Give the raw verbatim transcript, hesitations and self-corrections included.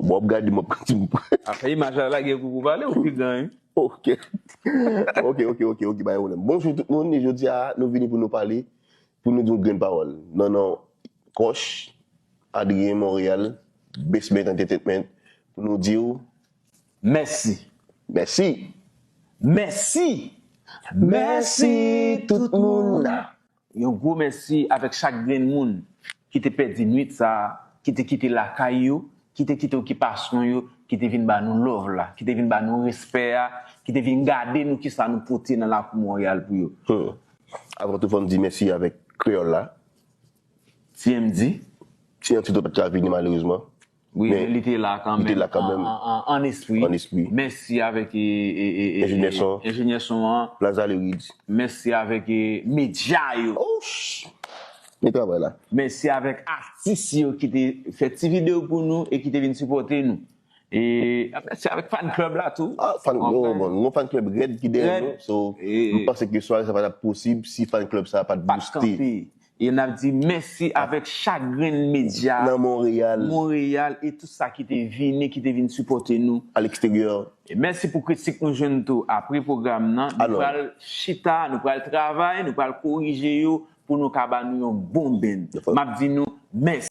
Bon, w ap gade m, w ap di m. Afè imaj la lage pou pou pale ou pi gran wi. Ok. Ok, ok, ok, ok, pa gen pwoblèm. Bonjou tout moun, e jodi a nou vini pou nou pale, pou nou di yon grenn pawòl. Nan non Kòch, Adrien Montréal, Basement Entertainment, pou nou di w Mèsi. Mèsi. Mèsi. Mèsi tout moun. Yon gwo mèsi avèk chak grenn moun ki te pèdi nwit sa a, ki te kite lakay yo, ki te kite okipasyon yo, ki te vin ba nou love la, ki te vin ba nou respè a, ki te vin gade nou kisa nou pote nan lakou Monreyal pou yo. Hmm. Avan tou, fò m di mèsi avèk Kreyòl la. T M D. T M D pa t ka vini malerezman. Wi, men li te la kanmenm. Li te la kanmenm. An espri. An espri. Mèsi avèk e, e, e, e, Enjenyè son. Enjenyè son an. Plaza Lurid. Mèsi avèk e, medya yo. Oh, ch- men travay la. Mèsi avèk atis yo ki te fè ti videyo pou nou e ki te vin sipòte nou. E mèsi avèk fan club la tou. Ah, fan, yo, bon, nou fan club rèd ki dèyè nou. So, m panse ke sware sa pa t ap posib si fan club sa pa t booste. E n ap di mèsi avèk chak grenn medya nan Monreyal, Monreyal e tout sa ki te vini, ki te vin sipòte nou. A leksteryè. E mèsi pou kritik nou jwenn tou apre pwogram nan. Nou pral chita, nou pral travay, nou pral korije yo pou nou ka ba nou yon bon band. M ap di nou mèsi.